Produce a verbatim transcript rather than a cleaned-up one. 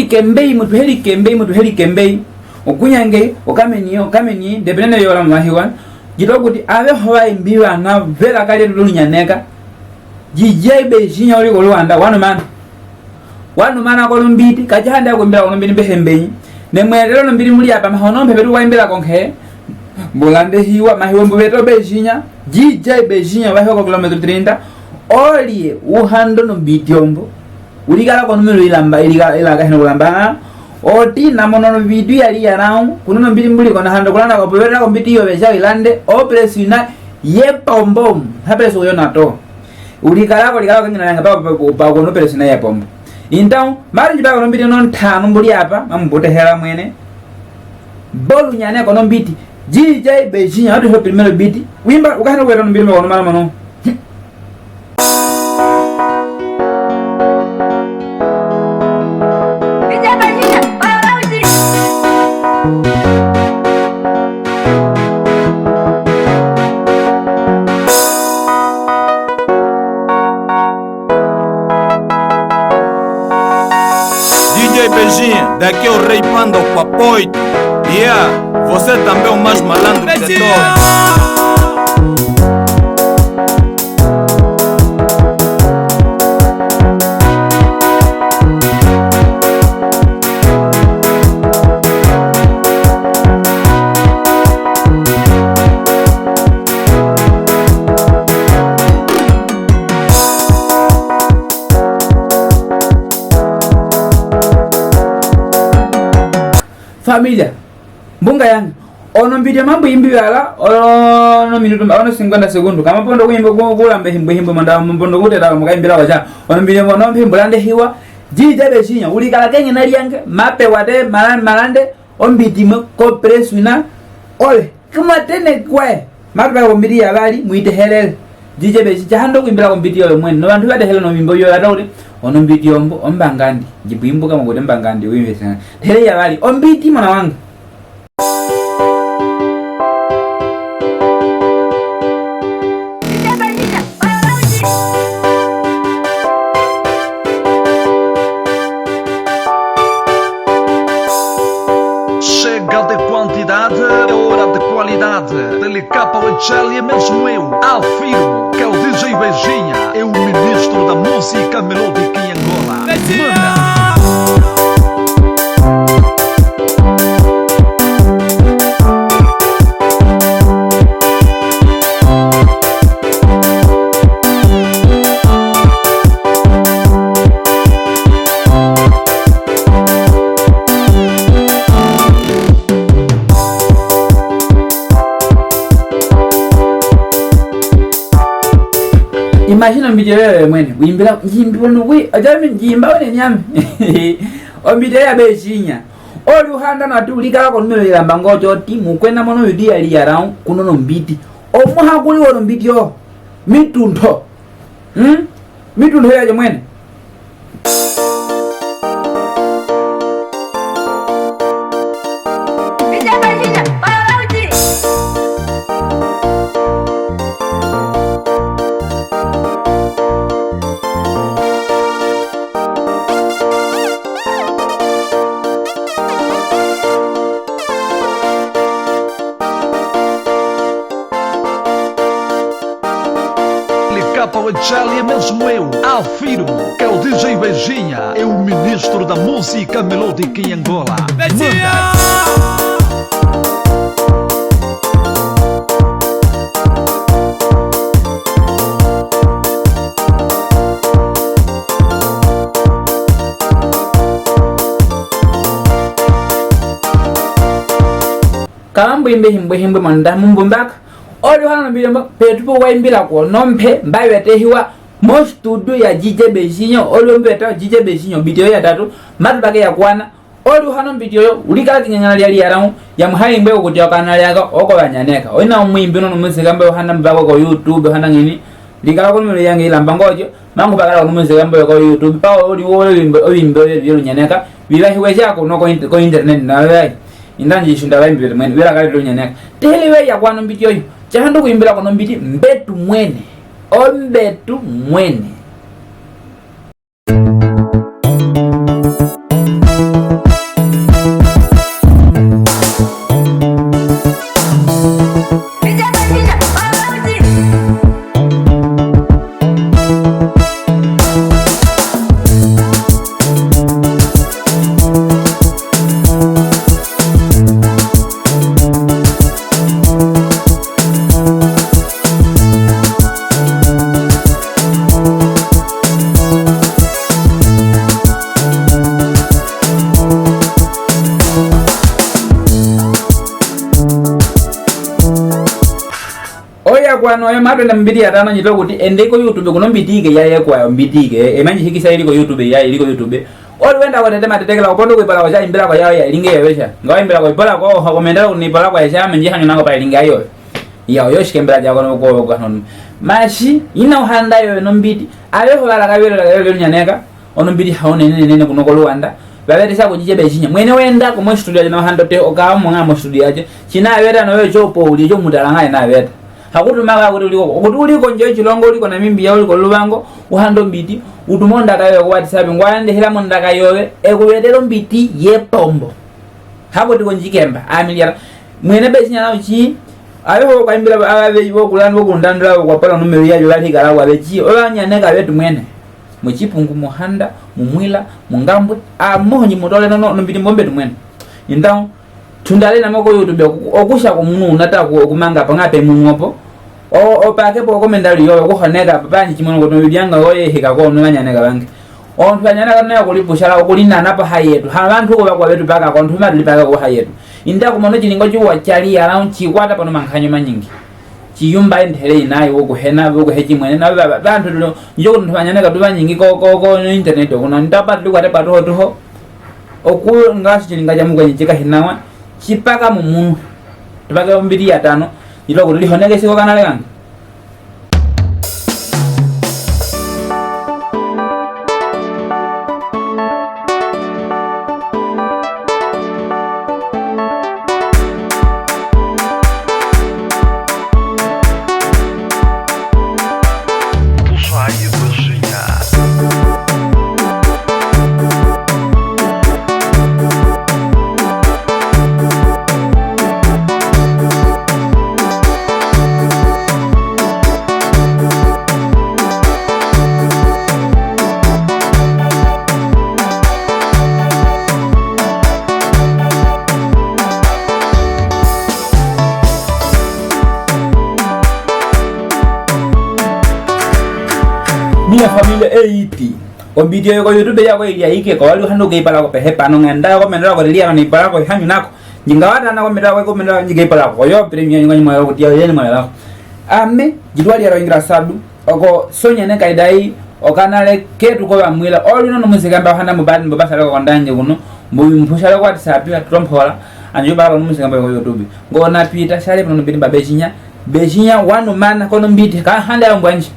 Kembei, mutuheli kembei, mutuheli kembei. Okunyange, okameni, okameni, ndepenene yola mwahiwa. Jito kuti, awe howa imbiwa na vela kali lulunyaneka. Jije Bejinya uli ko Luanda, wanu mana. Wanu mana ko nombiti, kachihande akuimbila ko nombiti mbehe mbenyi. Ne mwelelo nombiti muli apa mahono mpe betu waimbila ko nke. Mbulande hiwa, mahiwe mbu beto Bejinya. Jije Bejinya, wahiwa ko kilometro trinta. Olie, uhando nombiti ombo. Ulikala ko numero ilamba, ilika, ilaka hino kulamba. Oti na mono no video yali yarau, kuno nombiti mbuli ko na hando kulanda ko pwebera ko mbiti yo beja ilande, o presi na ye pombom, ha presi ko yo na to. Ulikala ko, ulikala ko ngina nanga pa, pa, pa, pa ko no presi na ye pombo. Então, mari njiba ko nombiti no ntano mbuli apa, mambutehela mwene. Bolu nyane ko nombiti, Jije Bejinya, atu ho primero biti, wimba, ukahana wera nombiti mo ko no mano mano. DJ Beijinho, daqui é o Rei Panda, o Papoito. Yeah, você também é o mais malandro de todos. Família, mbunga yanga, ono mbidi mambu imbi wala, ono minutu, ono cinquenta segundu. Kama pondo kuimba ku-, kulamba himbo himbo manda, pondo kutera mukaimbila wacha. Ono mbidi ono himbo lande hiwa, Jije Beijinho, ulikala kengi na liange, mape wate, malan-, malande, ombidi mwe, ko presi na, ole. Kuma tene kwe. Matu bala ko mbidi ya bali, mwitehelele. Jije Beijinho, hando kuimbila ko mbidi yo mwene. No bantu batehelele no bimbo yo, ata ule. Ono mbidi ombo, ombangandi. Jibwimbuka mwa kute mbangandi, wimbe sena. Tehele ya bali, ombidi mwana wanga. Chega de quantidade, é hora de qualidade. T L K Power Charlie é mesmo eu, afirmo que o D J Beijinha é o ministro da música melódica em Angola. Manda! Imagina ombidi yo mwene, wimbila, njimbi wonu wi, ajami njimba wene nyame. Ombidi ya Beijinha. Oli uhanda na tu ulikala ko numero ilamba ngo choti, mukwena mono yudi ya li yarau, kuno nombidi. Omuha kuli wono mbidi yo. Mitundo. Hmm? Mitundo ya je mwene. L K Power Charlie é mesmo eu, afirmo que o D J Beijinha é o ministro da música melódica em Angola. Manda! Kala mbwimbe himbwe himbwe manda mumbumbaka. Oli hana mbile mba, petu po waimbila ko, nompe, mbayi wetehiwa, mo studio ya D J Beijinho, oli ombe ta D J Beijinho, mbidi yo ya tatu, matu bake ya kwana, oli hana mbidi yo, ulikala kinyang'ana lia liarau, ya muhali mbwe ko kutya kana liaka, oko banyaneka. Oina omwimbi no muzika mbwe hana mbako ko YouTube, hana ngini, likala ko mwe yange ilamba ngojo, mangu bakala ko muzika mbwe ko YouTube, pa oli wo wimbi, wimbi, wimbi, lunyaneka, bilahiwe jako, no ko int-, ko internet na wai. Inda nji shunda baimbi bete mwene, wela kale lunyaneka. Tele we ya kwano mbidi oyo. Chahando kuimbila kono mbidi, mbetu mwene. O mbetu mwene. Kwano oyo matwenda mu mbiti ya tano nyitwa kuti ende ko YouTube kuno mbiti ike yaye kwayo mbiti ike. E manji hikisa iliko YouTube yaye iliko YouTube. Oli wenda ko tete matetekela ko pondo kwipala ko sha imbila ko yayo ya ilinge yayo sha. Nga imbila ko ipola ko ho komendala kunipala ko sha menji hanyo nako pa ilinge yayo. Ya oyo shikembela jako no ko ko no. Mashi ina uhanda yo no mbiti. Abeho bala kabelo la kabelo belu nyaneka. Ono mbiti haone nene nene kuno ko Luanda. Babete sa kujije be chinya. Mwene wenda ko mo studio na hando te oka mo nga mo studio aje. China abeta no yo chopo uli jo mutala nga ina abeta. Hakutu maka kuti uliko. Kuti uliko nje chilongo uliko Namibia uliko Lubango. Uhando mbiti. Utumo ndaka yo ku WhatsApp. Ngwande hila mo ndaka yowe. Ekubetelo mbiti ye pombo. Hako tiko njikemba, amiliara. Mwene be chinya na uchi. Abeho kwa imbila ababe bo kulani bo kundandula kwa pala numero ya jula hikala kwa bechi. Ola nyaneka betu mwene. Mu Chipungu, mu Handa, mu Mwila, mu Ngambwe, a, mohonyi mutole no, no, no mbiti mbombe tumwene. Então, tundale na moko YouTube oku-, okusha ko munu unata ku-, okumanga pa ngape munu opo. O, o pake po komendali yo, okuhoneka, pa panyi chimono koto bibianga oye hika ko no banyaneka bange. Ontu banyaneka no ya kuli pushala, okuli nana pa hayetu. Ha bantu ko bakwa betu paka, kontu matuli paka ko hayetu. Inda kumono chilingo chiwa chali around chikwata pano mankanyo manyingi. Chiyumba entere inayi wokuhena, wokuhechi mwene, na ba, ba, bantu tulo, njo kuntu banyaneka tuba nyingi ko, ko, ko, no internet okuno, ntapa tuli kwate patuho, tuho. Oku, ngasi chilinga cha mukwenye chika hinawa, chipaka mumunu. Tupake mbiti ya tano, ilo kutuli honeke siko kana lekanga. Mina familia A E P. Ombiti oyo ko YouTube yako ili aike ko wali hano ke ipala ko pehe pano ngenda ko mendela ko lia ni ipala ko hanyu nako. Jinga wata na ko mendela ko mendela jinga ipala ko yo premium nyinga nyuma yo kutia yeni mwana lako. Ame jitwali ya ro engraçado. Oko sonye ne kaidai okanale ketu ko bamwila oli no musikamba hana mubadi mbaba sale ko ndanje kuno mbu mpusha ko WhatsApp ya trompola anjo baba no musikamba ko YouTube. Ngo na pita sale kuno mbiti mbaba chinya. Be chinya wanu mana kono mbiti ka handa ya mbwanji.